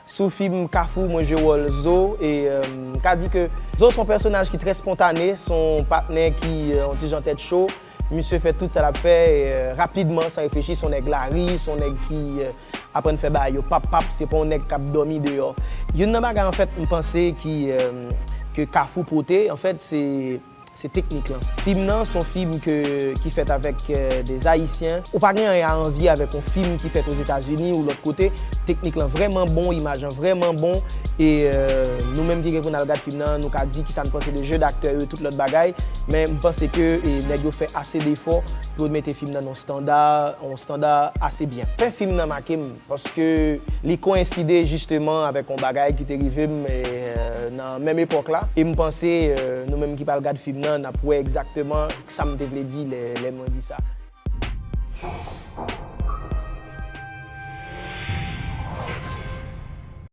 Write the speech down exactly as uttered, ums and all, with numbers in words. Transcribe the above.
Sou fim Kafou, mwen jwe wòl Zo, e euh, m ka di ke Zo se yon pèsonaj ki trè spontane, se yon patnè ki euh, yon ti jan tèt cho. Misye fè tout sa l ap fè e euh, rapidman, san reflechi, se yon nèg lari, se yon nèg ki euh, aprann fè bagay yo pap pap, se pa yon nèg k ap dòmi deyò. Youn nan bagay, anfèt, m panse ki euh, ke Kafou pote, anfèt, se se teknik lan. Fim nan se yon fim ke, ki fèt avèk euh, de Ayisyen. Ou pa gen anyen a anvye avèk yon fim ki fèt Ozetazini ou lòt kote. Teknik lan vrèman bon, imaj lan vrèman bon. E euh, nou menm ki gen pou n al gad fim nan, nou ka di kisa n panse de jeu d'acteur yo, tout lòt bagay. Men m panse ke e, nèg yo fè ase defò pou yo mete fim nan nan yon standa, yon standa ase byen. Fen fim nan make m. Paske li koyenside jisteman avèk yon bagay ki te rive m e, euh, nan menm epòk la. E m panse euh, nou menm ki pral gad fim nan, n ap wè egzakteman sa m te vle di lè, lè mwen di sa.